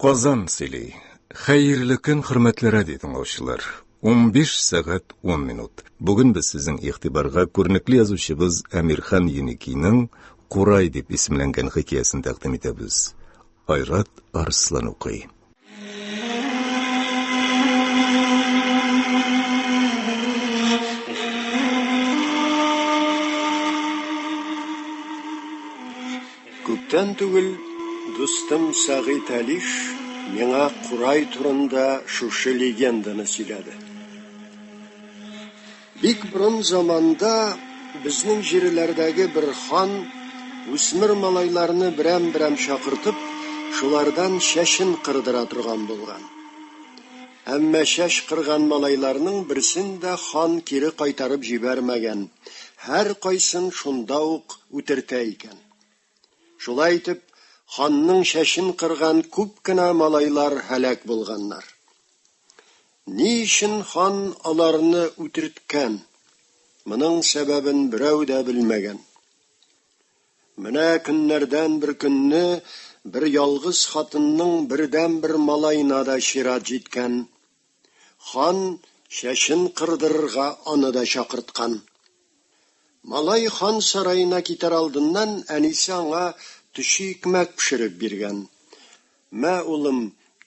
Казан сөйли. Хәерле көн, хөрмәтле радио тыңлаучылар. 15 сәгать 10 минут. Бүген без сезнең игътибарга күренекле язучыбыз Әмирхан Еникинең Курай дип исемләнгән хикәясен тәкъдим итәбез. Айрат Арслан укый. Күптән түгел дустым Сәгыйть Алиш миңа курай турында шушы легенданы сөйләде. Бик борын заманда безнең җирләрдәге бер хан үсмер малайларны берәм-берәм чакыртып, шулардан чәчен кырдыра торган булган. Әмма чәч кырган малайларның берсен дә хан кире кайтарып җибәрмәгән, һәркайсын шунда ук үтертә икән. Шулай итеп, ханның чәчен кырган күп кенә малайлар һәлак булганнар. Ни өчен хан аларны үтерткән? Моның сәбәбен берәү дә белмәгән. Менә көннәрдән бер көнне бер ялгыз хатынның бердәнбер малаена да чират җиткән. Хан чәчен кырдырырга аны да чакырткан. Малай хан сараена китәр алдыннан әнисе аңа төче икмәк пешереп биргән. Мә, улым,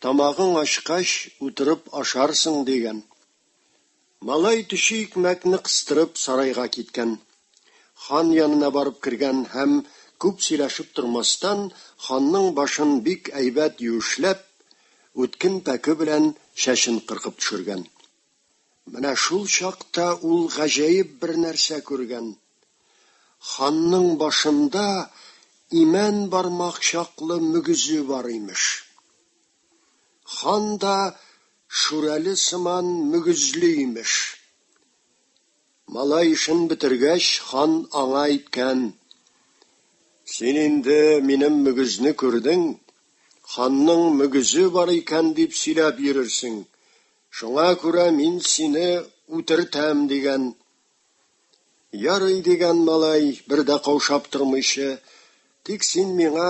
тамагың ачкач, утырып ашарсың, дигән. Малай төче икмәкне кыстырып сарайга киткән. Хан янына барып кергән һәм, күп сөйләшеп тормастан, ханның башын бик әйбәт юешләп, үткен пәке белән чәчен кыркып төшергән. Менә шул чакта ул гаҗәеп бер нәрсә күргән. Ханның башында имән бармак чаклы мөгезе бар, имеш. Хан да Шүрәле сыман мөгезле, имеш. Малай эшен бетергәч, хан аңа әйткән, Син инде минем мөгезне күрдең, ханның мөгезе бар икән дип сөйләп йөрерсең, шуңа күрә мин сине үтертәм, дигән. Ярый, дигән малай, бер дә каушап тормыйча, тик син миңа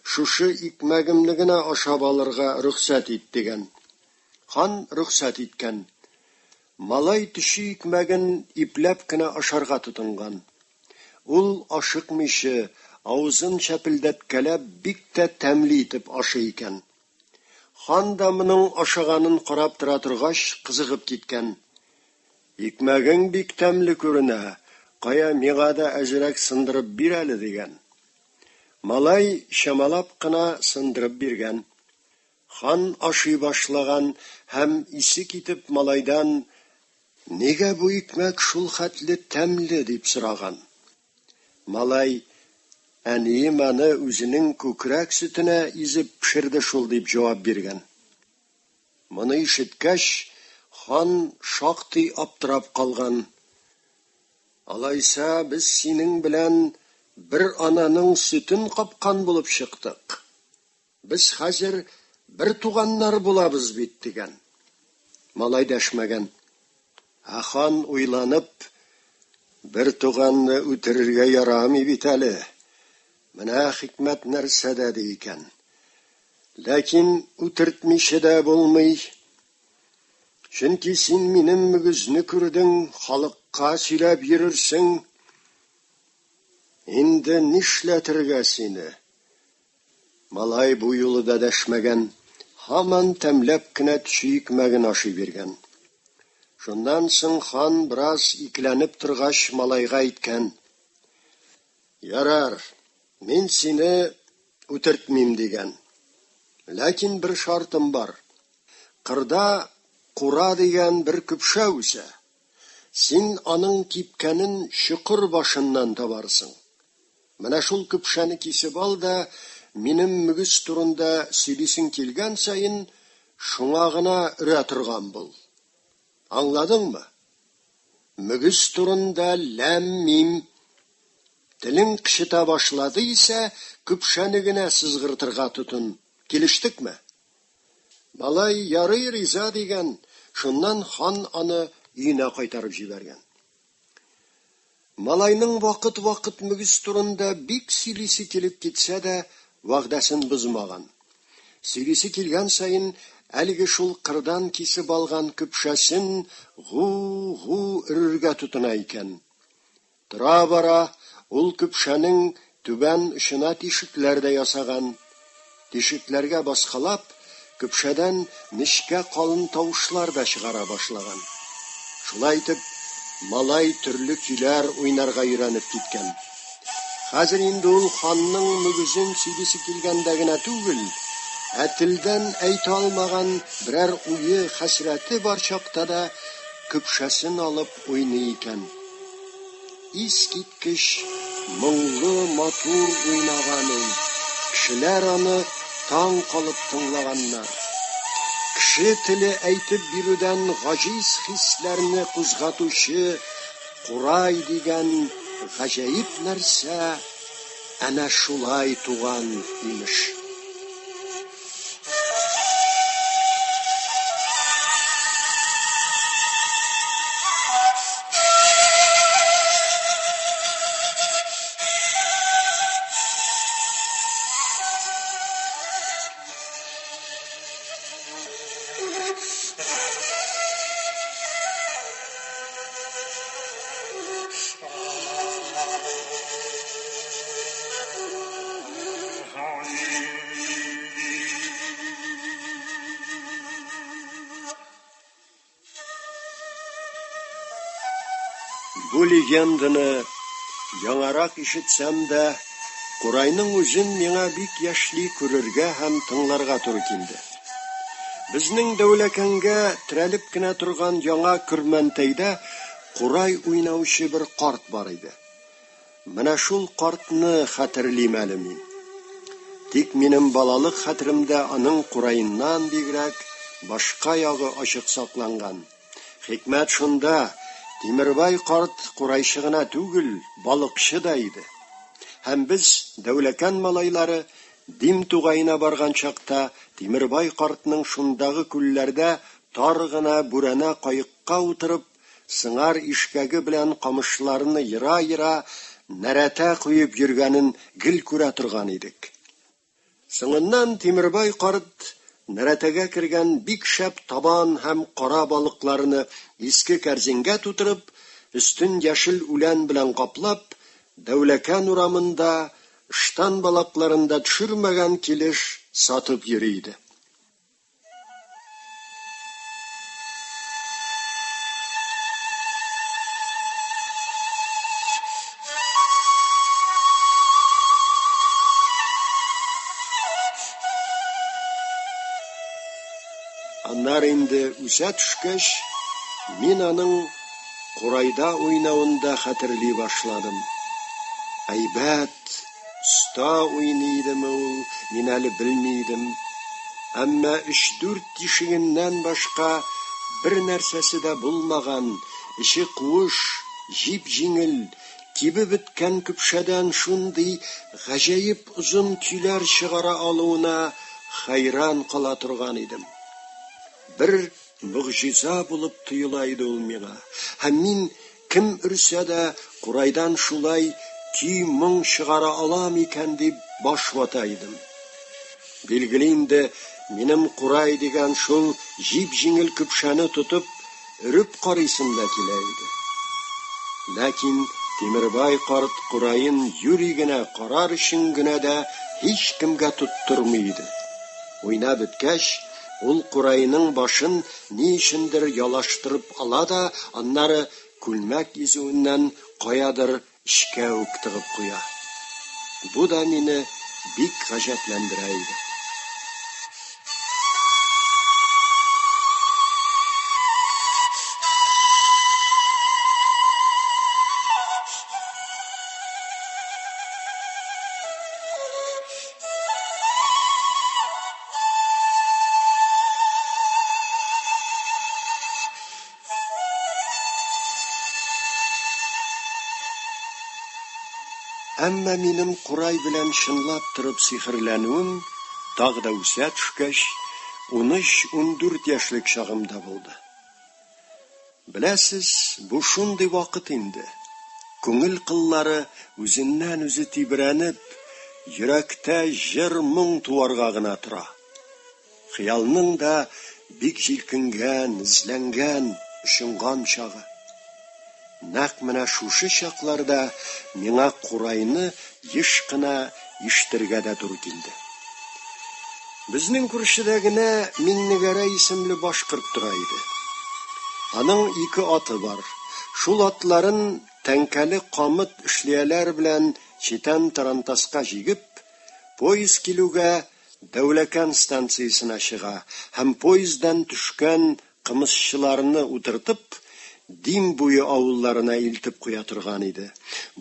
шушы икмәгемне генә ашап алырга рөхсәт ит, дигән. Хан рөхсәт иткән. Малай төче икмәген ипләп кенә ашарга тотынган. Ул, ашыкмыйча, авызын чәпелдәткәләп, бик тә тәмле итеп ашый икән. Хан да моның ашаганын карап тора торгач, кызыгып киткән. Икмәгең бик тәмле күренә, кая, миңа да әзрәк сындырып бир әле, дигән. Малай чамалап кына сындырып биргән. Хан ашый башлаган һәм, исе китеп, малайдан, Нигә бу икмәк шул хәтле тәмле, дип сораган. Малай, Әнием аны үзенең күкрәк сөтенә изеп пешерде шул, дип җавап биргән. Моны ишеткәч, хан шактый аптырап калган. Алайса, без синең белән бер ананың сөтен капкан булып чыктык. Без хәзер бер туганнар булабыз бит, дигән. Малай дәшмәгән. Ә хан уйланып, Бер туганны үтерергә ярамый бит әле. Менә хикмәт нәрсәдә, ди икән. Ләкин үтертмичә дә булмый. Чөнки син минем мөгезне күрдең, халыкка сөйләп йөрерсең. Инде нишләтергә сине? Малай бу юлы да дәшмәгән, һаман тәмләп кенә төче икмәген ашый биргән. Шуннан соң хан бераз икеләнеп торгач малайга әйткән: Ярар, мин сине үтертмим, дигән. Ләкин бер шартым бар. Кырда кура дигән бер көпшә үсә. Син аның кипкәнен чокыр башыннан табарсың. Менә шул көпшәне кисеп ал да, минем мөгез турында сөйлисең килгән саен, шуңа гына өрә торган бул. Аңладыңмы? Мөгез турында ләм-мим. Телең кычыта башлады исә, көпшәне генә сызгыртырга тотын. Килештекме? Малай, ярый, риза, дигән, шуннан хан аны өенә кайтарып җибәргән. Малайның вакыт-вакыт мөгез турында бик сөйлисе килеп китсә дә, вәгъдәсен бозмаган. Сөйлисе килгән саен әлеге шул кырдан кисеп алган көпшәсен гу-гу өрергә тотына икән. Тора-бара ул көпшәнең түбән очына тишекләр дә ясаган. Тишекләргә баскалап, көпшәдән нечкә калын тавышлар да чыгара башлаган. Шулай итеп, малай төрле көйләр уйнарга өйрәнеп киткән. Хәзер инде ул ханның мөгезен сөйлисе килгәндә генә түгел, ә телдән әйтә алмаган берәр уе, хәсрәте бар чакта да көпшәсен алып уйный икән. Искиткеч моңлы, матур уйнаган ул. Кешеләр аны таң калып тыңлаганнар. Кеше теле әйтеп бирүдән гаҗиз хисләрне кузгатучы курай дигән гаҗәеп нәрсә әнә шулай туган, имеш. Бу легенданы яңарак ишетсәм дә, Курайның үзен миңа бик яшьли күрергә һәм тыңларга туры килде. Безнең Дәүләкәнгә терәлеп кенә торган Яңа Көрмәнтәйдә курай уйнаучы бер карт бар иде. Менә шул картны хәтерлим әле мин. Тик минем балалык хәтеремдә аның кураеннан бигрәк башка ягы ачык сакланган. Хикмәт шунда, Тимербай карт курайчы гына түгел, балыкчы да иде. Һәм без, Дәүләкән малайлары, Дим тугаена барган чакта Тимербай картның шундагы күлләрдә тар гына бүрәнә каекка утырып, сыңар ишкәге белән камышларны ера-ера, нәрәтә куеп йөргәнен гел күрә торган идек. Соңыннан Тимербай карт нәрәтәгә кергән бик шәп табан һәм кара балыкларны иске кәрзингә тутырып, өстен яшел үлән белән каплап, Дәүләкән урамында ыштан балакларын да төшермәгән килеш сатып йөри иде. Аннары инде үсә төшкәч, мин аның курайда уйнавын да хәтерли башладым. Әйбәт, оста уйный идеме ул, мин әле белми идем. Әмма өч-дүрт тишегеннән башка бер нәрсәсе дә булмаган, эче куыш, җип-җиңел, кибеп беткән көпшәдән шундый гаҗәеп озын көйләр чыгара алуына хәйран кала торган идем. Бер могҗиза булып тоела иде ул миңа, һәм мин кем өрсә дә курайдан шулай көй-моң чыгара алам икән дип баш вата идем. Билгеле инде, минем курай дигән шул җип-җиңел көпшәне тотып, өреп карыйсым да килә иде. Ләкин Тимербай карт кураен юри генә карар өчен генә дә һичкемгә тоттырмый иде. Уйнап беткәч, ул кураеның башын ни өчендер ялаштырып ала да аннары күлмәк изүеннән каядыр эчкә үк тыгып куя. Бу да мине бик гаҗәпләндерә иде. Әмма минем курай белән чынлап торып сихерләнүем тагы да үсә төшкәч, 13-14 яшьлек чагымда булды. Беләсез, бу шундый вакыт инде, күңел кыллары үзеннән-үзе тибрәнеп, йөрәктә җыр-моң туарга гына тора. Хыялның да бик җилкенгән, эзләнгән, очынган чагы. Нәкъ менә шушы чакларда миңа курайны еш кына ишетергә дә туры килде. Безнең күршедә генә Миңнегәрәй исемле башкорт тора иде. Аның ике аты бар. Шул атларын тәңкәле камыт эшлияләр белән читән тарантаска җигеп, поезд килүгә Дәүләкән станциясенә чыга һәм поезддан төшкән кымызчыларны утыртып, Дим буе авылларына илтеп куя торган иде.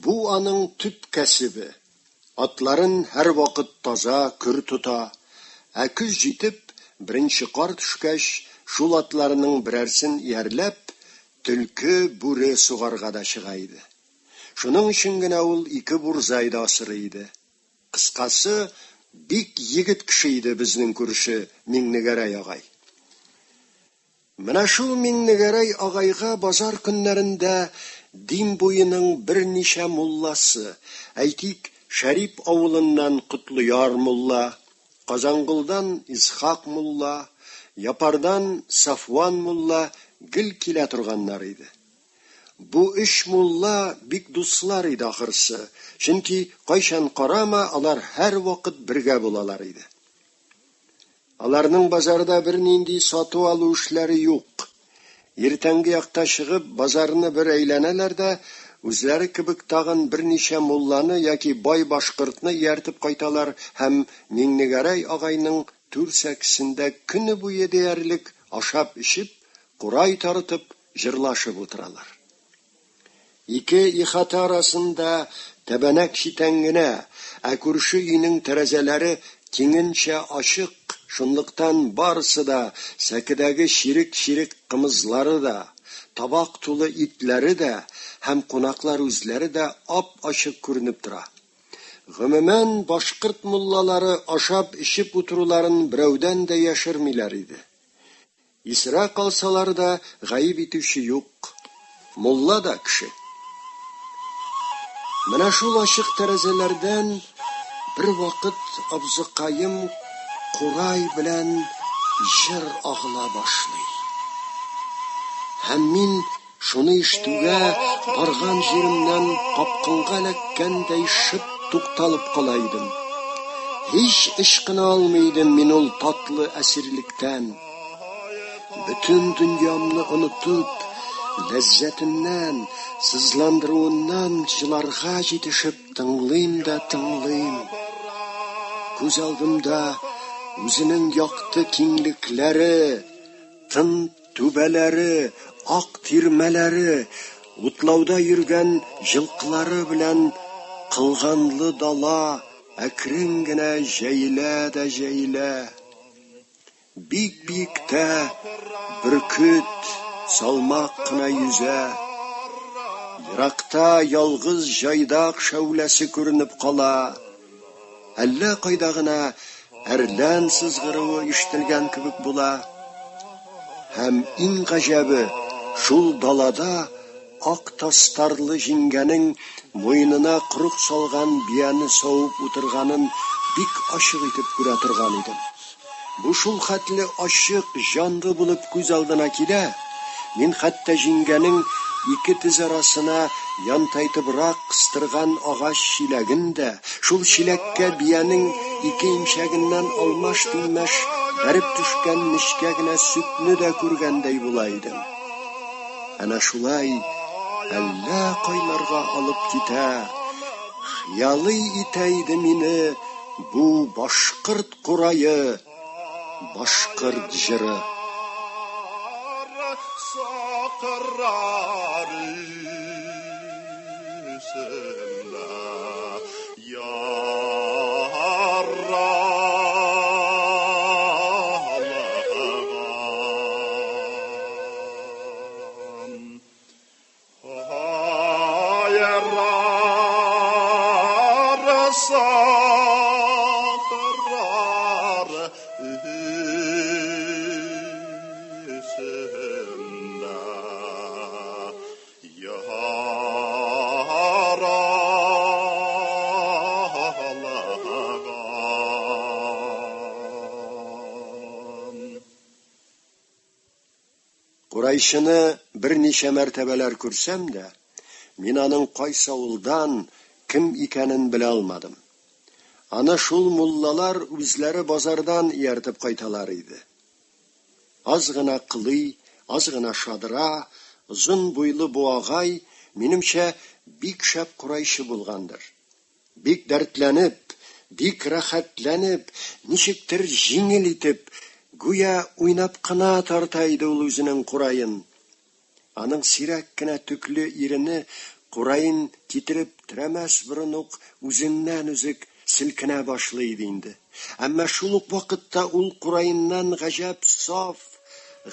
Бу аның төп кәсебе. Атларын һәрвакыт таза, көр тота. Ә көз җитеп, беренче кар төшкәч, шул атларының берәрсен иярләп, төлке, бүре сугарга да чыга иде. Шуның өчен генә ул ике бурзай да асрый иде. Кыскасы, бик егет кеше иде безнең күрше Миңнегәрәй агай. Менә шул Миңнегәрәй агайга базар көннәрендә Дим буеның берничә мулласы, әйтик, Шәрип авылыннан Котлыяр мулла, Казанголдан Исхак мулла, Япардан Сафуан мулла гел килә торганнар иде. Бу өч мулла бик дуслар иде ахырсы, чөнки кайчан карама, алар һәрвакыт бергә булалар иде. Аларның базарда бернинди сату-алу эшләре юк. Иртәнге якта чыгып, базарны бер әйләнәләр дә, үзләре кебек тагын берничә мулланы яки бай башкортны ияртеп кайталар һәм Миңнегәрәй агайның түр сәкесендә көне буе диярлек ашап-эчеп, курай тартып, җырлашып утыралар. Ике ихата арасында тәбәнәк читән генә, ә күрше өйнең тәрәзәләре киңенчә ачык, шунлыктан барысы да, сәкедәге чирек-чирек кымызлары да, табак тулы итләре дә һәм кунаклар үзләре дә ап-ачык күренеп тора. Гомумән, башкорт муллалары ашап-эчеп утыруларын берәүдән дә яшермиләр иде. Исерә калсалар да, гаеп итүче юк. Мулла да кеше. Менә шул ачык тәрәзәләрдән бервакыт абзыкаем курай белән җыр агыла башлый. Һәм мин шуны ишетүгә барган җиремнән капкынга эләккәндәй шып тукталып кала идем. Һич ычкына алмый идем мин ул татлы әсирлектән. Бөтен дөньямны онытып, ләззәтеннән, сызландыруыннан җыларга җитешеп тыңлыйм да тыңлыйм. Күз алдымда үзенең якты киңлекләре, тын түбәләре, ак тирмәләре, утлауда йөргән җылкылары белән кылганлы дала әкрен генә җәелә дә җәелә. Бик биектә бөркет салмак кына йөзә. Еракта ялгыз җайдак шәүләсе күренеп кала. Әллә кайда гына әрлән сызгыруы ишетелгән кебек була. Һәм иң гаҗәбе, шул далада ак тастарлы җиңгәнең муенына корык салган бияне савып утырганын бик ачык итеп күрә торган идем. Бу шул хәтле ачык, җанлы булып күз алдына килә, мин хәтта җиңгәнең ике тез арасына янтайтыбрак кыстырган агач чиләген дә, шул чиләккә биянең ике имчәгеннән алмаш-тилмәш бәреп төшкән нечкә генә сөтне дә күргәндәй була идем. Әнә шулай әллә кайларга алып китә, хыялый итә иде мине бу башкорт курае, башкорт җыры. Курайчыны берничә мәртәбәләр күрсәм дә, мин аның кайсы авылдан, кем икәнен белә алмадым. Аны шул муллалар үзләре базардан ияртеп кайталар иде. Аз гына кылый, аз гына шадра, озын буйлы бу агай, минемчә, бик шәп курайчы булгандыр. Бик дәртләнеп, бик рәхәтләнеп, ничектер җиңел итеп, гүя уйнап кына тарта иде ул үзенең кураен. Аның сирәк кенә төкле ирене кураен китереп терәмәс борын ук үзеннән-үзе селкенә башлый иде инде. Әмма шул ук вакытта ул кураеннан гаҗәп саф,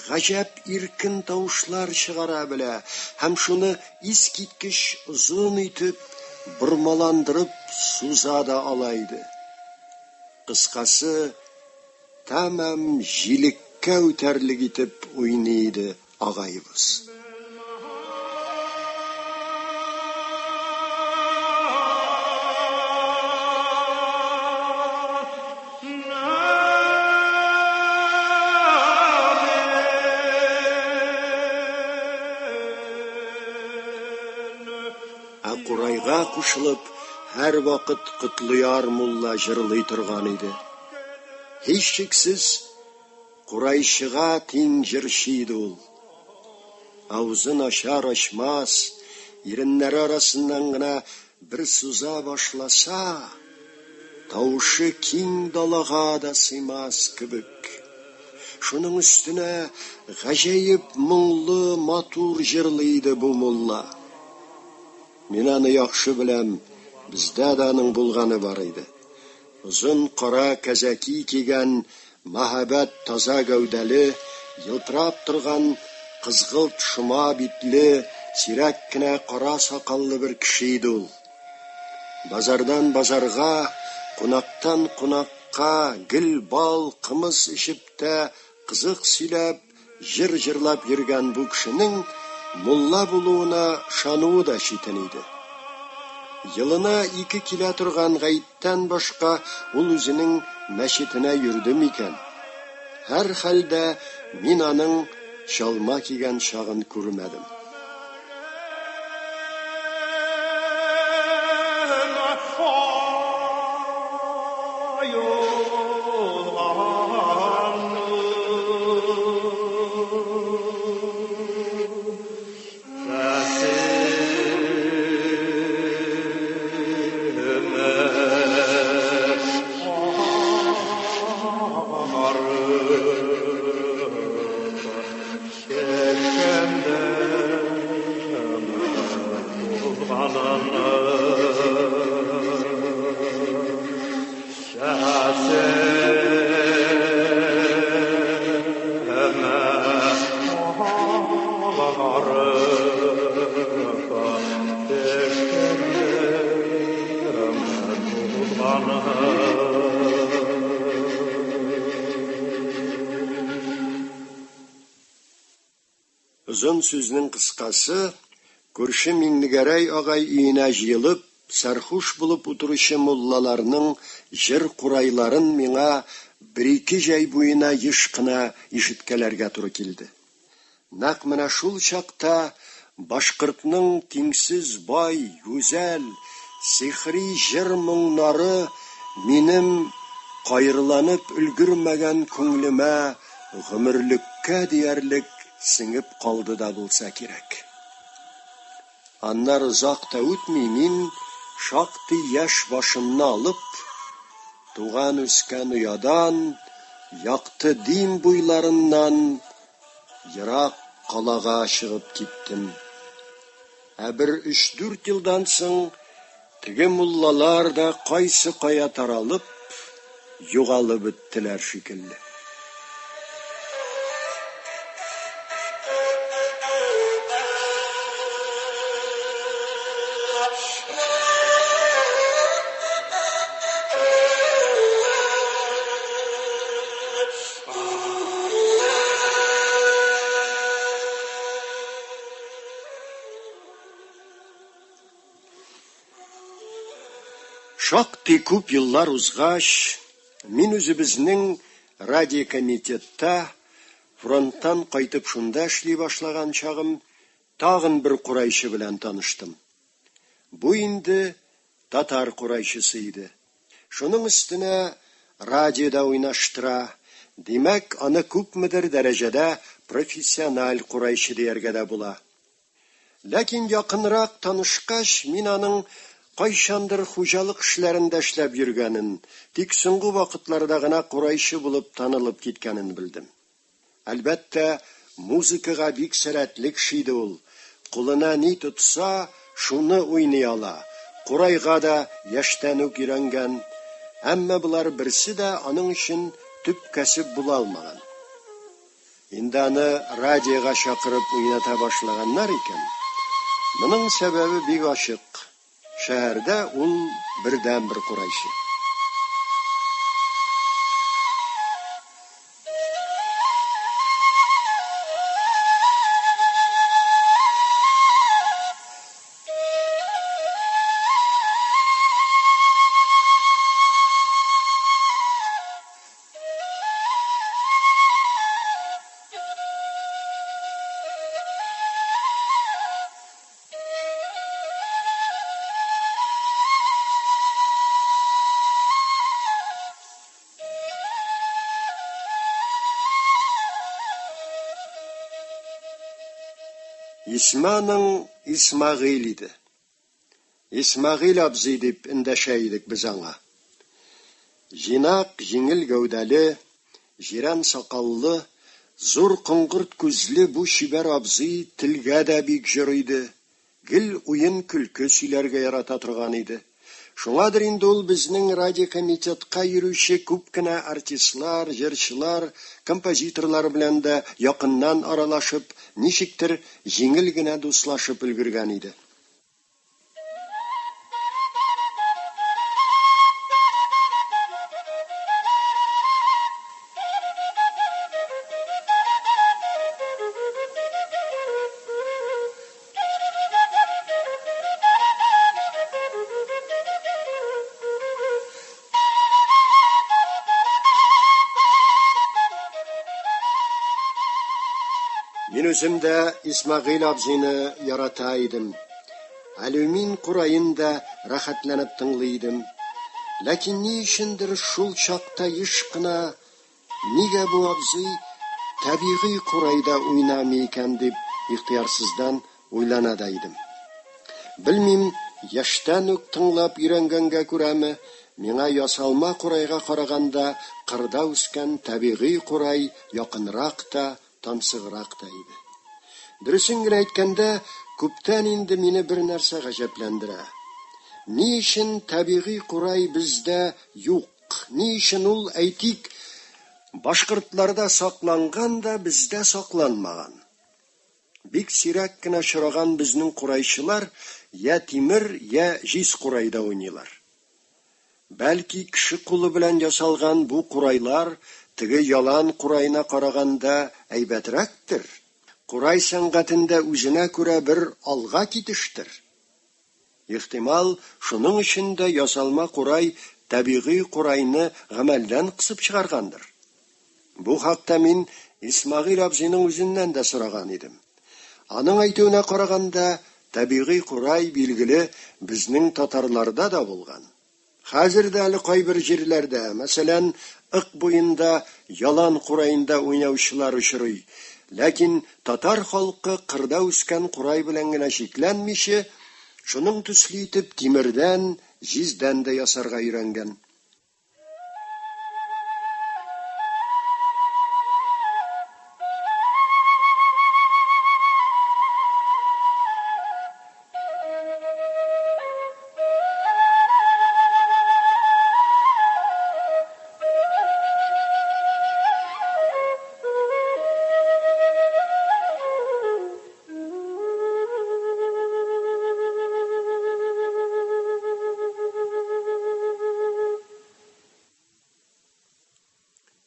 гаҗәп иркен тавышлар чыгара белә һәм шуны искиткеч озын итеп, бормаландырып суза да ала иде. Кыскасы, тәмам җилеккә үтәрлек итеп уйный иде агаебыз. Ә курайга кушылып, һәрвакыт Котлыяр мулла җырлый торган иде. Һичшиксез, курайчыга тиң җырчы иде ул. Авызын ачар-ачмас, иреннәре арасыннан гына бер суза башласа, тавышы киң далага да сыймас кебек. Шуның өстенә гаҗәеп моңлы, матур җырлый иде бу мулла. Мин аны яхшы беләм, бездә дә аның булганы бар иде. Озын кара кәзәки кигән, мәһабәт таза гәүдәле, елтырап торган кызгылт шома битле, сирәк кенә кара сакаллы бер кеше иде ул. Базардан базарга, кунактан кунакка гел бал, кымыз эчеп тә кызык сөйләп, җыр җырлап йөргән бу кешенең мулла булуына ышануы да читен иде. Елына ике килә торган гаеттән башка ул үзенең мәчетенә йөрде микән? Һәрхәлдә, мин аның чалма кигән чагын күрмәдем. Озын сүзнең кыскасы, күрше Миңнегәрәй агай өенә җыелып, сәрхуш булып утыручы муллаларның җыр-курайларын миңа бер-ике җәй буена еш кына ишеткәләргә туры килде. Нәкъ менә шул чакта башкортның тиңсез бай, гүзәл, сихри җыр-моңнары минем каерланып өлгермәгән күңлемә гомерлеккә диярлек сеңеп калды да булса кирәк. Аннары озак та үтми мин, шактый яшь башымны алып, туган-үскән оядан, якты Дим буйларыннан ерак калага чыгып киттем. Ә бер өч-дүрт елдан соң теге муллалар да кайсы кая таралып, югалып беттеләр шикелле. Шактый күп еллар узгач, мин үзебезнең радиокомитетта Фронттан кайтып шунда эшли башлаган чагым, тагын бер курайчы белән таныштым. Бу инде татар курайчысы иде. Шуның өстенә радиода уйнаштыра, димәк, аны күпмедер дәрәҗәдә профессиональ курайчы дияргә дә була. Ләкин якынрак танышкач, мин аның кайчандыр хуҗалык эшләрендә эшләп йөргәнен, тик соңгы вакытларда гына курайчы булып танылып киткәнен белдем. Әлбәттә, музыкага бик сәләтле кеше иде ул. Кулына ни тотса, шуны уйный ала. Курайга да яшьтән үк өйрәнгән. Әмма болар берсе дә аның өчен төп кәсеп була алмаган. Инде аны радиога чакырып уйната башлаганнар икән, моның сәбәбе бик ачык, шәһәрдә ул бердәнбер курайчы. Исме аның Исмәгыйль иде. Исмәгыйль абзый дип эндәшә идек без аңа. Җыйнак, җиңел гәүдәле, җирән сакаллы, зур коңгырт күзле бу чибәр абзый телгә дә бик җор иде, гел уен-көлке сөйләргә ярата торган иде. Шуңадыр инде ул безнең радиокомитетка йөрүче күп кенә артистлар, җырчылар, композиторлар белән дә якыннан аралашып, ничектер җиңел генә дуслашып өлгергән иде. Мин үзем дә Исмәгыйль абзыйны ярата идем. Алюмин кураен да рәхәтләнеп тыңлый идем. Ләкин ни өчендер шул чакта еш кына Нигә бу абзый табигый курайда уйнамый икән дип ихтыярсыздан уйлана да идем. Белмим, яшьтән үк тыңлап өйрәнгәнгә күрәме, миңа ясалма курайга караганда кырда үскән табигый курай якынрак та, тансыграк та иде. Дөресен генә әйткәндә, күптән инде мине бер нәрсә гаҗәпләндерә. Ни өчен табигый курай бездә юк? Ни өчен ул, әйтик, башкортларда сакланган да, бездә сакланмаган? Бик сирәк кенә очраган безнең курайчылар йә тимер, йә җиз курайда уйныйлар. Бәлки, кеше кулы белән ясалган бу курайлар теге ялан кураена караганда әйбәтрәктер? Курай сәнгатендә үзенә күрә бер алга китештер? Ихтимал, шуның өчен дә ясалма курай табигый курайны гамәлдән кысып чыгаргандыр. Бу хакта мин Исмәгыйль абзыйның үзеннән дә сораган идем. Аның әйтүенә караганда, табигый курай, билгеле, безнең татарларда да булган. Хәзер дә әле кайбер җирләрдә, мәсәлән, Ык буенда ялан кураенда уйнаучылар очрый. Ләкин татар халкы кырда үскән курай белән генә чикләнмиче, шуның төсле итеп тимердән, җиздән дә ясарга өйрәнгән.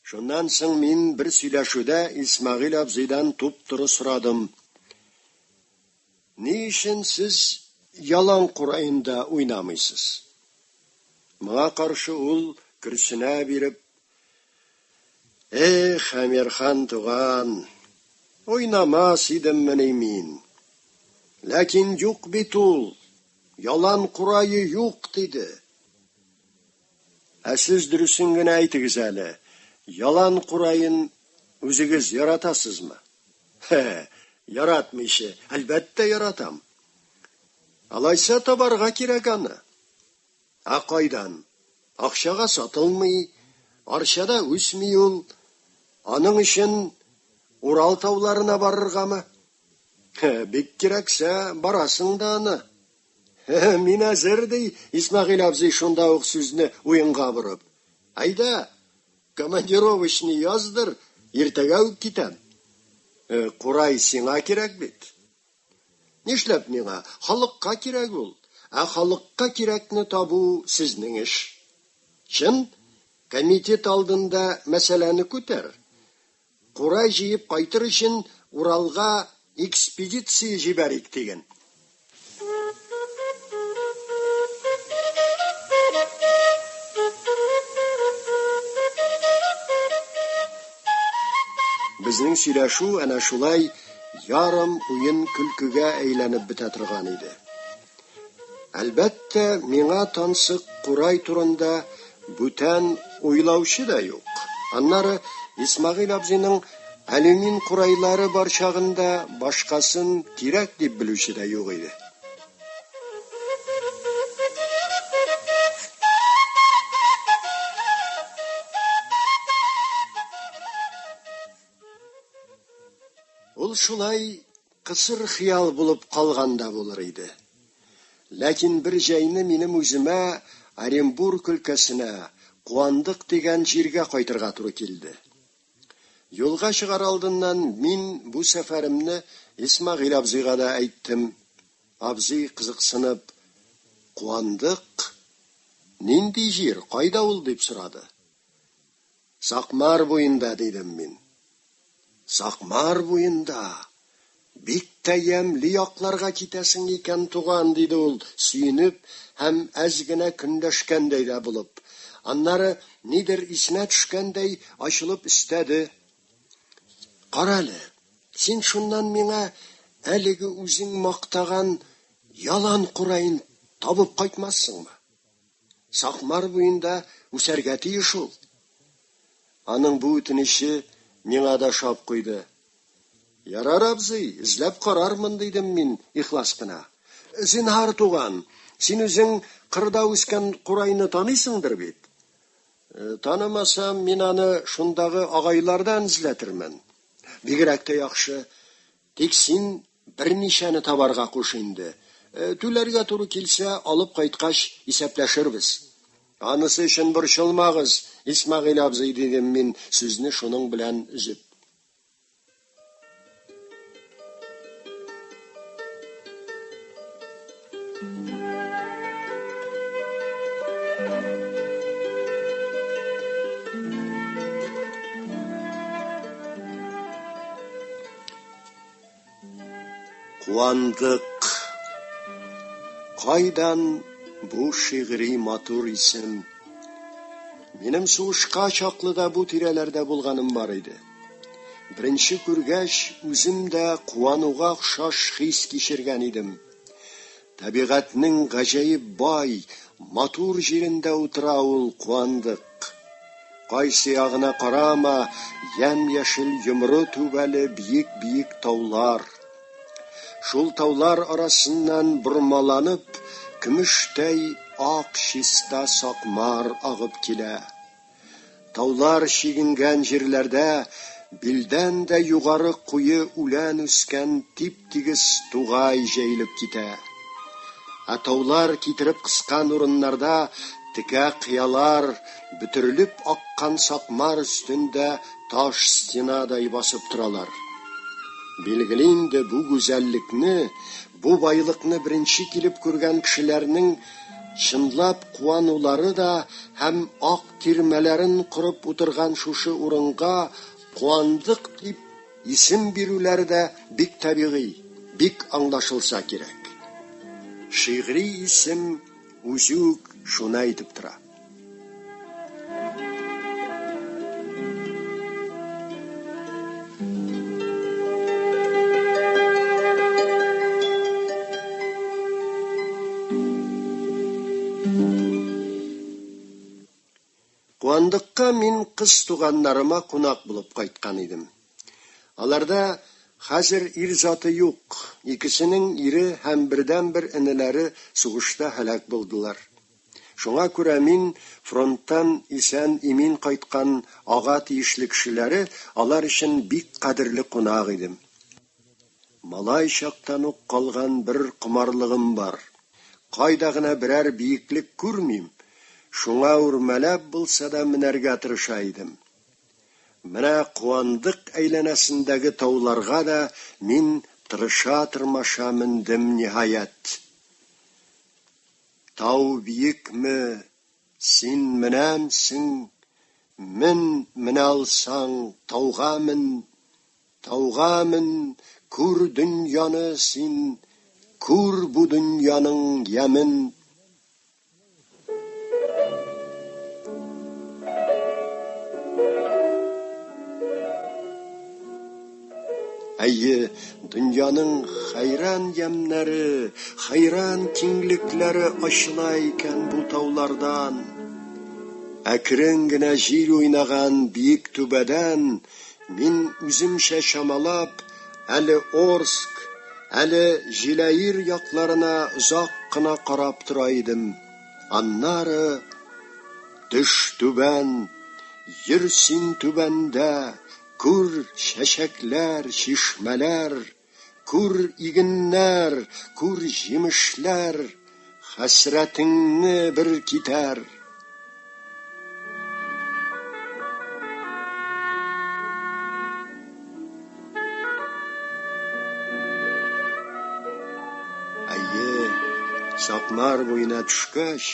Шуннан соң мин бер сөйләшүдә Исмәгыйль абзыйдан туп-туры сорадым. Ни өчен сез ялан кураенда уйнамыйсыз? Моңа каршы ул, көрсенә биреп, Эх, Әмирхан туган, уйнамас идеммени мин. Ләкин юк бит ул, ялан курае юк, диде. Ә сез дөресен генә әйтегез әле, ялан кураен үзегез яратасызмы? Хе, яратмыйча, әлбәттә яратам. Алайса табарга кирәк аны. Ә кайдан? Акчага сатылмый, Арчада үсми ул. Аның өчен Урал тауларына барыргамы? Хе, бик кирәксә, барасың да аны. Хе, мин әзер, ди Исмәгыйль абзый шунда ук сүзне уенга борып. Әйдә, командировочный яздыр, иртәгә үк китәм. Курай сиңа кирәк бит. Нишләп миңа? Халыкка кирәк ул. Ә халыкка кирәкне табу сезнең эш. Чын, комитет алдында мәсьәләне күтәр. Курай җыеп кайтыр өчен Уралга экспедиция җибәрик диген. Безнең сөйләшү әнә шулай ярым уен-көлкегә әйләнеп бетә торган иде. Әлбәттә, миңа тансык курай турында бүтән уйлаучы да юк. Аннары Исмәгыйль абзыйның алюмин курайлары бар чагында башкасын кирәк дип белүче дә юк иде. Ул шулай кысыр хыял булып калган да булыр иде. Ләкин бер җәйне минем үземә Оренбург өлкәсенә, Куандык дигән җиргә кайтырга туры килде. Юлга чыгар алдыннан мин бу сәфәремне Исмәгыйль абзыйга да әйттем. Абзый кызыксынып, Куандык? Нинди җир, кайда ул? дип сорады. Сакмар буенда, дидем мин. Сакмар буенда? Бик тә ямьле якларга китәсең икән, туган, диде ул, сөенеп һәм әз генә көнләшкәндәй дә булып. Аннары, нидер исенә төшкәндәй, ачылып өстәде. Карале, син шуннан миңа әлеге үзең мактаган ялан кураен табып кайтмассыңмы? Сакмар буенда үсәргә тиеш ул. Аның бу үтенече миңа да ошап куйды. Ярар, абзый, эзләп карармын, дидем мин ихлас кына. Зинһар, туган, син үзең кырда үскән курайны таныйсыңдыр бит? Танымасам, мин аны шундагы агайлардан эзләтермен. Бигрәк тә яхшы. Тик син берничәне табарга куш инде. Түләргә туры килсә, алып кайткач исәпләшербез. Анысы өчен борчылмагыз, Исмәгыйль абзый, дидем мин, сүзне шуның белән өзеп. Куандык. Кайдан бу шигъри матур исем? Минем сугышка чаклы да бу тирәләрдә булганым бар иде. Беренче күргәч, үзем дә куануга охшаш хис кичергән идем. Табигатьнең гаҗәеп бай, матур җирендә утыра ул Куандык. Кайсы ягына карама, ямь-яшел йомры түбәле биек-биек таулар. Шул таулар арасыннан бормаланып, көмештәй ак чиста Сакмар агып килә. Таулар чигенгән җирләрдә билдән дә югары куе үлән үскән тип-тигез тугай җәелеп китә. Ә таулар китереп кыскан урыннарда текә кыялар бөтерелеп аккан Сакмар өстендә таш стенадай басып торалар. Билгеле инде, бу гүзәллекне, бу байлыкны беренче килеп күргән кешеләрнең Чынлап куанулары да һәм ак тирмәләрен корып утырган шушы урынга Куандык дип исем бирүләре дә бик табигый, бик аңлашылса кирәк. Шигъри исем үзе үк шуны әйтеп тора. Куандыкка мин кыз туганнарыма кунак булып кайткан идем. Аларда хәзер ир заты юк, икесенең ире һәм бердәнбер энеләре сугышта һәлак булдылар. Шуңа күрә мин фронттан исән-имин кайткан ага тиешле кешеләре алар өчен бик кадерле кунак идем. Малай чактан ук калган бер комарлыгым бар. Кайда гына берәр биеклек күрмим, шуңа үрмәләп булса да менәргә тырыша идем. Менә Куандык әйләнәсендәге тауларга да мин тырыша-тырмаша мендем, ниһаять. Тау биекме, син менәмсең, мен, менә алсаң, тауга мен, тауга мен, күр дөньяны син, күр бу дөньяның ямен. Әйе, дөньяның хәйран ямьнәре, хәйран киңлекләре ачыла икән бу таулардан. Әкрен генә җил уйнаган биек түбәдән мин үземчә чамалап, әле Орск, әле Җиләир якларына озак кына карап тора идем. Аннары, Төш түбән, йөр син түбәндә, күр чәчәкләр, чишмәләр, күр игеннәр, күр җимешләр, хәсрәтеңне бер китәр. Әйе, Сакмар буена төшкәч,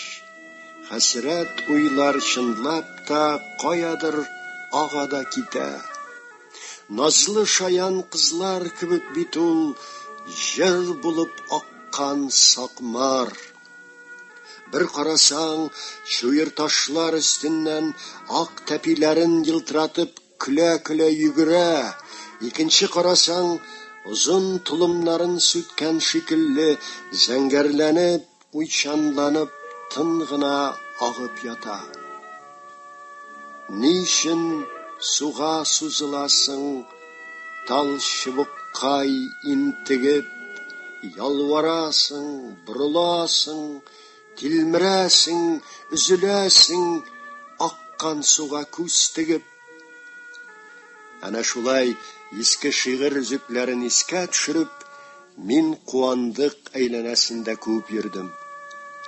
хәсрәт уйлар чынлап та каядыр ага да китә. Назлы шаян кызлар кебек бит ул җыр булып аккан Сакмар. Бер карасаң, чуерташлар өстеннән ак тәпиләрен елтыратып көлә-көлә йөгерә, икенче карасаң, озын толымнарын сүткән шикелле зәңгәрләнеп, уйчанланып тын гына агып ята. Ни өчен суга сузыласың, тал чыбыккай интегеп, ялварасың, борыласың, тилмерәсең, өзеләсең, аккан суга күз тегеп? Әнә шулай иске шигырь өзекләрен искә төшереп, мин Куандык әйләнәсендә күп йөрдем.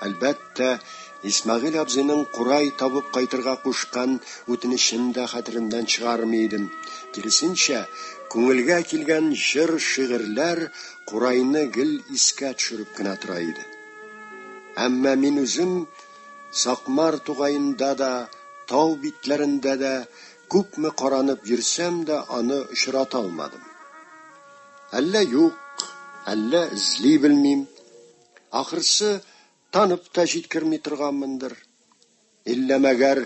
Әлбәттә, Исмәгыйль абзыйның курай табып кайтырга кушкан үтенечен дә хәтеремнән чыгармый идем. Киресенчә, күңелгә килгән җыр-шигырьләр курайны гел искә төшереп кенә тора иде. Әмма мин үзем Сакмар тугаенда да, тау битләрендә дә күпме каранып йөрсәм дә аны очрата алмадым. Әллә юк, әллә эзли белмим. Ахырсы, танып та җиткерми торганмындыр. Иллә мәгәр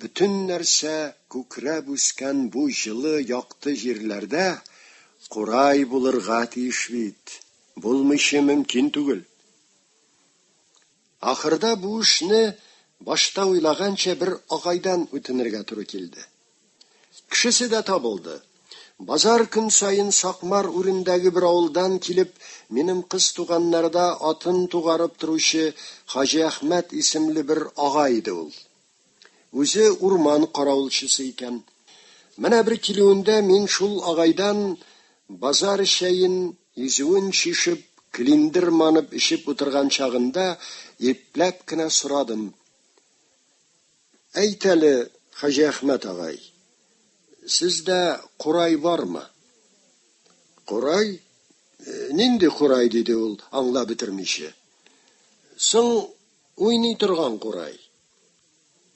бөтен нәрсә күкрәп үскән бу җылы, якты җирләрдә курай булырга тиеш бит, булмыйча мөмкин түгел. Ахырда бу эшне башта уйлаганча бер агайдан үтенергә туры килде. Кешесе дә табылды. Базар көн саен Сакмар үрендәге бер авылдан килеп, минем кыз туганнарда атын тугарып торучы Хаҗиәхмәт исемле бер ага иде ул. Үзе урман каравылчысы икән. Менә бер килүендә мин шул агайдан базар чәен изүен чишеп, клиндер манып эчеп утырган чагында ипләп кенә сорадым. Әйт әле, Хаҗиәхмәт агай, сездә курай бармы? Курай? Нинди курай? диде ул, аңлап бетермичә. Соң, уйный торган курай.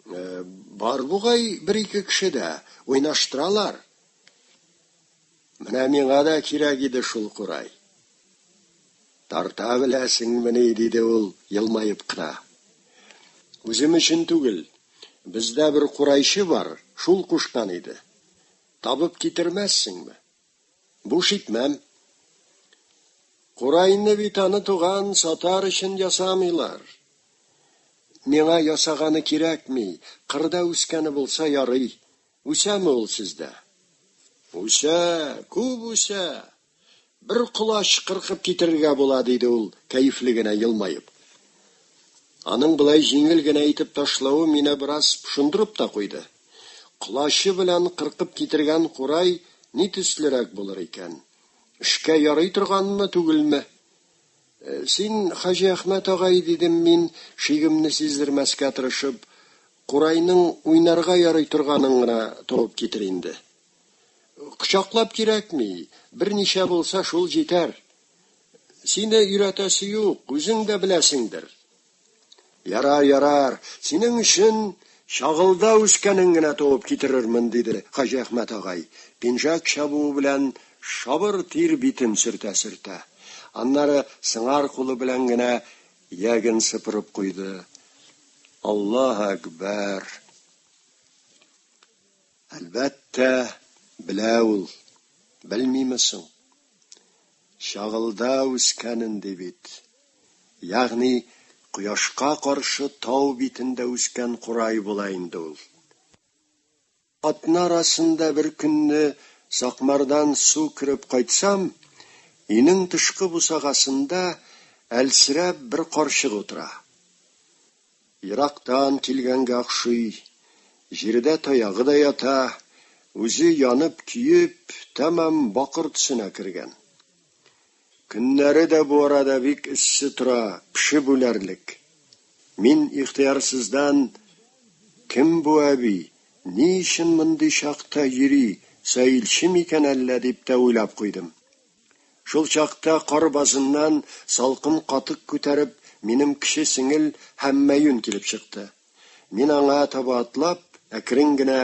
Бар бугай бер-ике кешедә, уйнаштыралар. Менә миңа да кирәк иде шул курай. Тарта беләсеңмени? диде ул, елмаеп кына. Үзем өчен түгел. Бездә бер курайчы бар, шул кушкан иде. Табып китермәссеңме? Буш итмәм. Курайны бит аны, туган, сатар өчен ясамыйлар. Миңа ясаганы кирәкми, кырда үскәне булса ярый. Үсәме ул сездә? Үсә, күп үсә. Бер колач кыркып китерергә була, диде ул, кәефле генә елмаеп. Аның болай җиңел генә әйтеп ташлавы мине бераз пошындырып та куйды. Колачы белән кыркып китергән курай ни төслерәк булыр икән? Эшкә ярый торганмы, түгелме? Син, Хаҗиәхмәт агай, дидем мин, шигемне сиздермәскә тырышып, курайның уйнарга ярый торганын гына табып китер инде. Кочаклап кирәкми, берничә булса, шул җитәр. Сине өйрәтәсе юк, үзең дә беләсеңдер. Ярар, ярар, синең өчен чагылда үскәнен генә табып китерермен, диде Хаҗиәхмәт агай, пинжәк чабуы белән шабыр тир битен сөртә-сөртә. Аннары сыңар кулы белән генә ияген сыпырып куйды. Аллаһ әкбәр! Әлбәттә, белә ул. Белмиме соң? Чагылда үскәнен ди бит. Ягъни, кояшка каршы тау битендә үскән курай була инде ул. Атна арасында бер көнне Сакмардан су кереп кайтсам, өйнең тышкы бусагасында әлсерәп бер карчык утыра. Ерактан килгәнгә охшый, җирдә таягы да ята, үзе янып-көеп, тәмам бакыр төсенә кергән. Көннәре дә бу арада бик эссе тора, пешеп үләрлек. Мин ихтыярсыздан, Кем бу әби, ни өчен мондый чакта йөри, саилче микән әллә, дип тә уйлап куйдым. Шул чакта кар базыннан салкын катык күтәреп, минем кече сеңел Һәммәюн килеп чыкты. Мин аңа таба атлап, әкрен генә,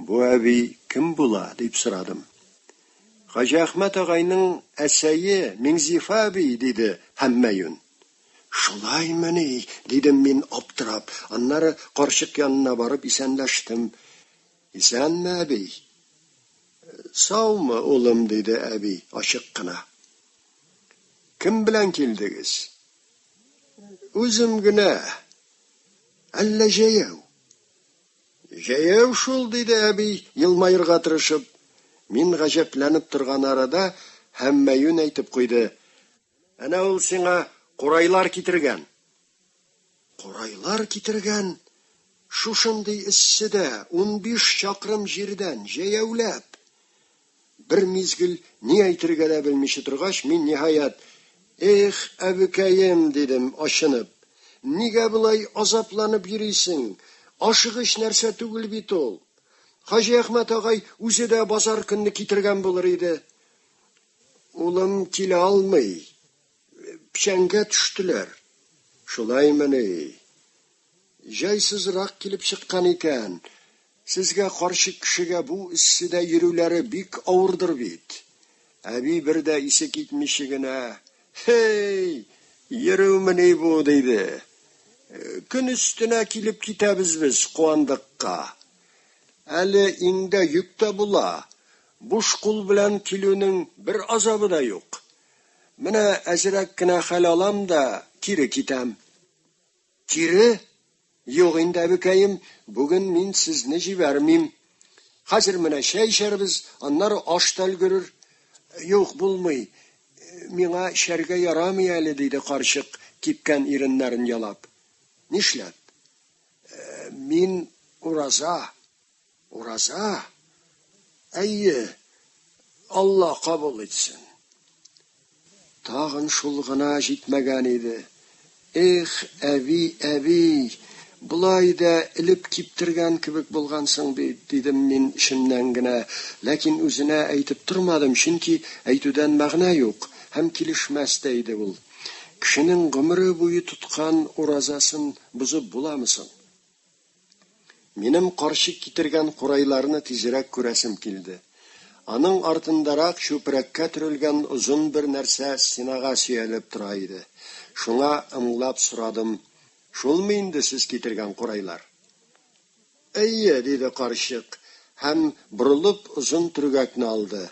Бу әби кем була? дип сорадым. Хаҗиәхмәт агайның әсәе Миңзифа әби, диде Һәммәюн. Шулаймыни? дидем мин аптырап. Аннары карчык янына барып исәнләштем. Исәнме, әби? Саумы, улым, диде әби ачык кына. Кем белән килдегез? Үзем генә. Әллә җәяү? Җәяү шул, диде әби, елмаерга тырышып. Мин гаҗәпләнеп торган арада Һәммәюн әйтеп куйды. Әнә ул сиңа курайлар китергән. Курайлар китергән? Шушындый эсседә, 15 чакрым җирдән, җәяүләп! Бер мизгел ни әйтергә дә белмичә торгач, мин, ниһаять, Эх, әбекәем, дидем, ачынып, нигә болай азапланып йөрисең? Ашыгыч нәрсә түгел бит ул. Хаҗиәхмәт агай үзе дә базар көнне китергән булыр иде. Улым килә алмый. Печәнгә төштеләр. Шулаймыни? Җайсызрак килеп чыккан икән. Сезгә, карчык кешегә, бу эсседә йөрүләре бик авырдыр бит. Әби бер дә исе китмичә генә, Һей, йөрүмени бу, диде. Көн өстенә килеп китәбез без Куандыкка. Әле иңдә йөк тә була. Буш кул белән килүнең бер азабы да юк. Менә әзрәк кенә хәл алам да кире китәм. Кире? Юк инде, әбекәем, бүген мин сезне җибәрмим. Хәзер менә чәй эчәрбез, аннары аш та өлгерер. Юк, булмый. Миңа эчәргә ярамый әле, диде карчык, кипкән иреннәрен ялап. Нишләп? Мин ураза. Ураза? Әйе, Алла кабул итсен. Тагын шул гына җитмәгән иде. Эх, әби, әби, болай да элеп киптергән кебек булгансың бит, дидем мин эчемнән генә, ләкин үзенә әйтеп тормадым, чөнки әйтүдән мәгънә юк һәм килешмәс тә иде ул. Кешенең гомере буе тоткан уразасын бозып буламы соң? Минем карчык китергән курайларны тизрәк күрәсем килде. Аның артындарак чүпрәккә төрелгән озын бер нәрсә стенага сөялеп тора иде. Шуңа ымлап сорадым, Шулмы инде сез китергән курайлар? Әйе, диде карчык һәм, борылып, озын төргәкне алды.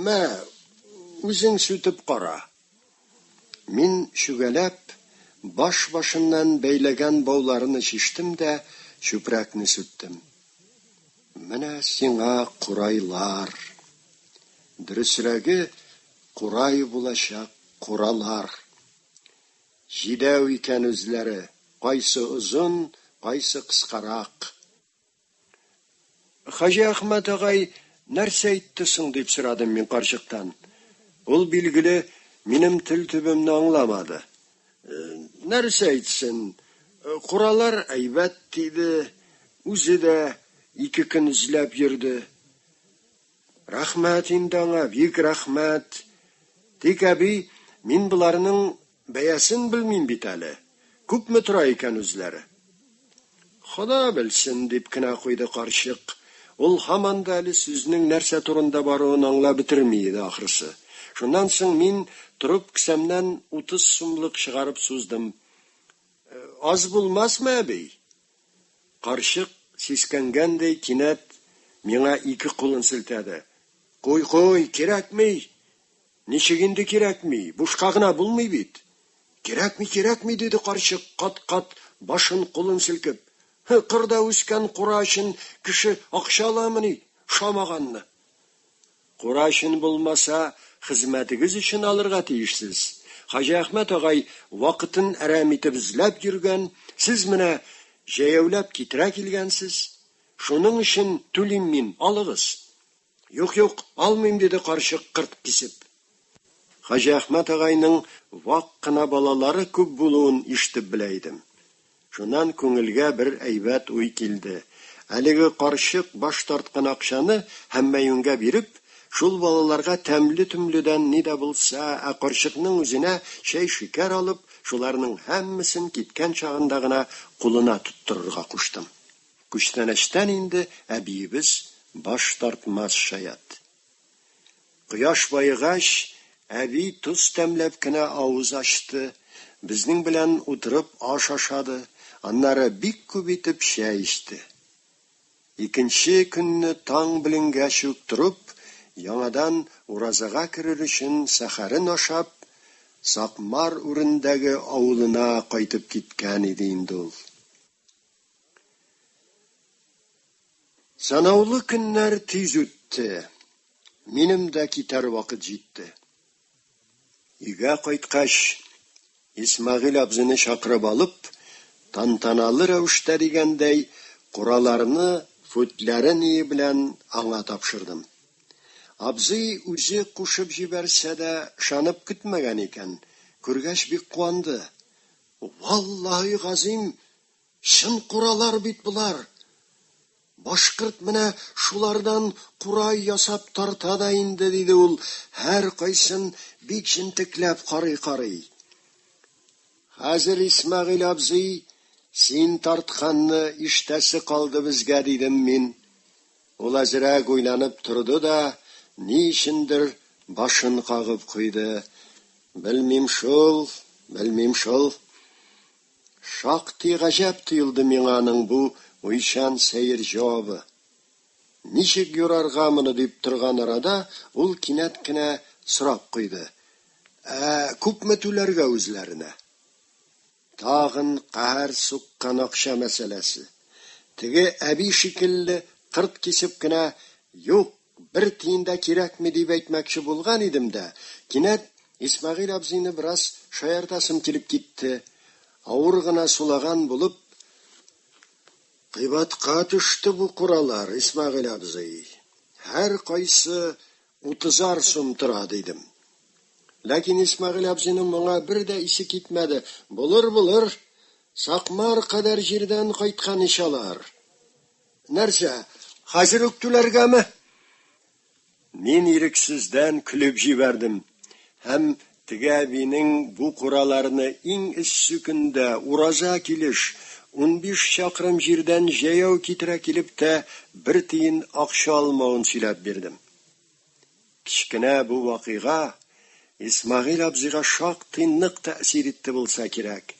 Мә, үзең сүтеп кара. Мин, чүгәләп, Баш башыннан бәйләгән бауларны чиштем дә чүпрәкне сүттем. Менә сиңа курайлар! Дөресрәге, курай булачак куралар. Җидәү икән үзләре, кайсы озын, кайсы кыскарак. Хаҗиәхмәт агай нәрсә әйтте соң, дип сорадым мин карчыктан. Ул, билгеле, минем тел төбемне аңламады. Нәрсә әйтсен, куралар әйбәт, диде, үзе дә ике көн эзләп йөрде. Рәхмәт инде аңа, бик рәхмәт. Тик, әби, мин боларның бәясен белмим бит әле. Күпме тора икән үзләре? Хода белсен, дип кенә куйды карчык. Ул һаман да әле сүзнең нәрсә турында баруын аңлап бетерми иде, ахрысы. Шуннан соң мин, торып, кесәмнән 30 сумлык чыгарып суздым. Аз булмасмы, әби? Карчык, сискәнгәндәй, кинәт миңа ике кулын селтәде. Куй, куй, кирәкми! Ничек инде кирәкми? Бушка гына булмый бит. Кирәкми, кирәкми, диде карчык, кат-кат башын-кулын селкеп. Һы, кырда үскән кура өчен кеше акча аламыни, ошамаганны? Кура өчен булмаса, хезмәтегез өчен алырга тиешсез. Хаҗиәхмәт агай вакытын әрәм итеп эзләп йөргән, сез менә җәяүләп китерә килгәнсез. Шуның өчен түлим мин, алыгыз. Юк, юк, алмыйм, диде карчык кырт кисеп. Хаҗиәхмәт агайның вак кына балалары күп булуын ишетеп белә идем. Шуннан күңелгә бер әйбәт уй килде. Әлеге карчык баш тарткан акчаны һәммәюнгә биреп, шул балаларга тәмле-төмледән ни дә булса, ә карчыкның үзенә чәй-шикәр алып, шуларның һәммәсен киткән чагында гына кулына тоттырырга куштым. Күчтәнәчтән инде әбиебез баш тартмас шаять. Кояш баегач, әби тоз тәмләп кенә авыз ачты, безнең белән утырып аш ашады, аннары бик күп итеп чәй эчте. Икенче көнне таң беленгәч үк торып, яңадан уразага керер өчен сәхәрен ашап, Сакмар үрендәге авылына кайтып киткән иде инде ул. Санаулы көннәр тиз үтте. Минем дә китәр вакыт җитте. Өйгә кайткач, Исмәгыйль абзыйны чакырып алып, тантаналы рәвештә дигәндәй, кураларны футляры-ние белән аңа тапшырдым. Абзый үзе кушып җибәрсә дә, ышанып көтмәгән икән, күргәч бик куанды. Валлаһи газыйм, чын куралар бит болар! Башкорт менә шулардан курай ясап тарта да инде, диде ул, һәркайсын бик җентекләп карый-карый. Хәзер, Исмәгыйль абзый, син тартканны ишетәсе калды безгә, дидем мин. Ул әзрәк уйланып торды да, ни өчендер башын кагып куйды. Белмим шул, белмим шул. Шактый гаҗәп тоелды миңа аның бу уйчан сәер җавабы. Ничек юрарга моны дип торган арада ул кинәт кенә сорап куйды, Ә күпме түләргә үзләренә? Тагын каһәр суккан акча мәсьәләсе. Теге әби шикелле кырт кисеп кенә, Юк, бер тиен дә кирәкми, дип әйтмәкче булган идем дә, кинәт Исмәгыйль абзыйны бераз шаяртасым килеп китте. Авыр гына сулаган булып, Кыйбатка төште бу куралар, Исмәгыйль абзый. Һәркайсы утызар сум тора, дидем. Ләкин Исмәгыйль абзыйның моңа бер дә исе китмәде. Булыр, булыр, Сакмар кадәр җирдән кайткан ич алар. Нәрсә, хәзер үк түләргәме? Мин ирексездән көлеп җибәрдем һәм теге әбинең бу кураларны иң эссе көндә, ураза килеш, 15 чакрым җирдән җәяү китерә килеп тә бер тиен акча алмавын сөйләп бирдем. Кечкенә бу вакыйга Исмәгыйль абзыйга шактый нык тәэсир итте булса кирәк.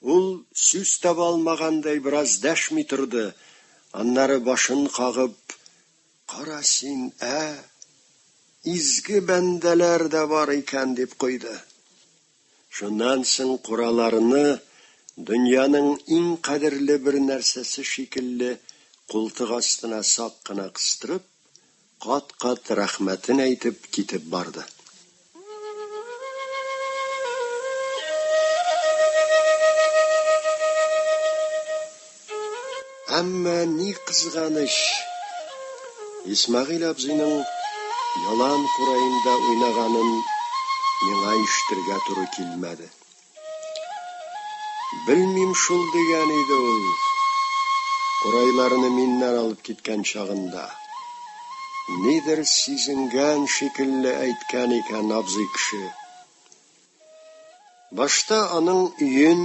Ул сүз таба алмагандай бераз дәшми торды, аннары башын кагып, Кара син, ә! Изге бәндәләр дә бар икән, дип куйды. Шуннан соң кураларны дөньяның иң кадерле бер нәрсәсе шикелле култык астына сак кына кыстырып, кат-кат рәхмәтен әйтеп китеп барды. Әмма ни кызганыч, Исмәгыйль абзыйның ялан кураенда уйнаганын миңа ишетергә туры килмәде. Белмим шул дигән иде ул, курайларны миннән алып киткән чагында. Нидер сизенгән шикелле әйткән икән абзый кеше. Башта аның өен,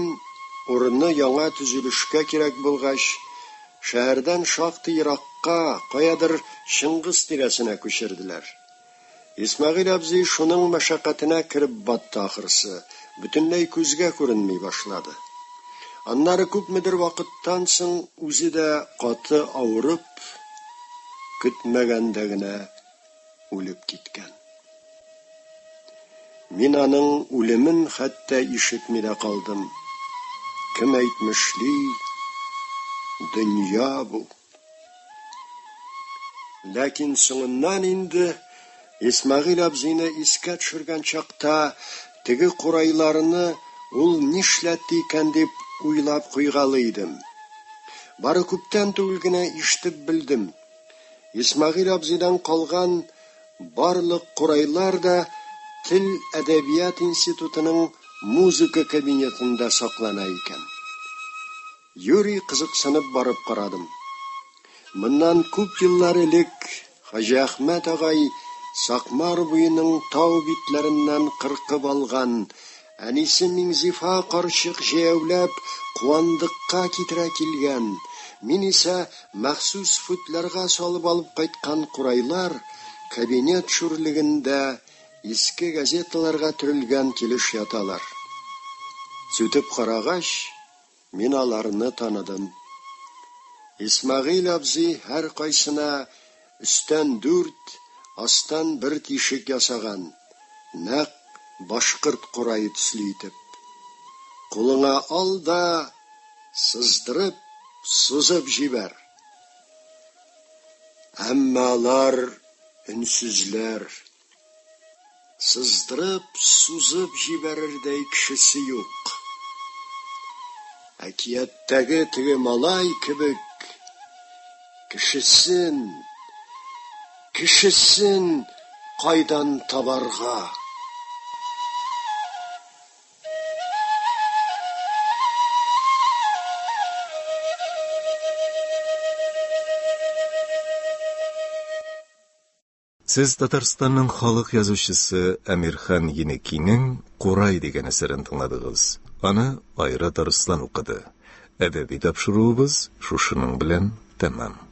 урыны яңа төзелешкә кирәк булгач, шәһәрдән шактый еракка, каядыр Чыңгыз тирәсенә күчерделәр. Исмәгыйль абзый шуның мәшәкатенә кереп батты ахрысы, бөтенләй күзгә күренми башлады. Аннары күпмедер вакыттан соң үзе дә каты авырып, көтмәгәндә генә үлеп киткән. Мин аның үлемен хәтта ишетми дә калдым. Кем әйтмешли, дөнья бу. Ләкин соңыннан инде Исмәгыйль абзыйны искә төшергән чакта теге курайларны ул нишләтте икән дип уйлап куйгалый идем. Бары күптән түгел генә ишетеп белдем. Исмәгыйль абзыйдан калган барлык курайлар да Тел-әдәбият институтының музыка кабинетында саклана икән. Юри кызыксынып барып карадым. Моннан күп еллар элек Хаҗиәхмәт агай Сакмар буеның тау битләреннән кыркып алган, әнисе Миңзифа карчык җәяүләп Куандыкка китерә килгән, мин исә махсус футлярга салып алып кайткан курайлар кабинет шүрлегендә иске газеталарга төрелгән килеш яталар. Сүтеп карагач, мин аларны таныдым. Исмәгыйль абзый һәркайсына өстән дүрт, астан бер тишек ясаган, нәкъ башкорт курае төсле итеп. Кулыңа ал да, сыздырып, сузып җибәр. Әмма алар өнсезләр. Сыздырып, сузып җибәрердәй кешесе юк. Әкияттәге теге малай кебек, кешесен, кешесен кайдан табарга? Сез Татарстанның халык язучысы Әмирхан Еникинең Курай дигән әсәрен тыңладыгыз. Аны Айрат Арыслан укыды. Әдәби тапшыруыбыз шушының белән тәмам.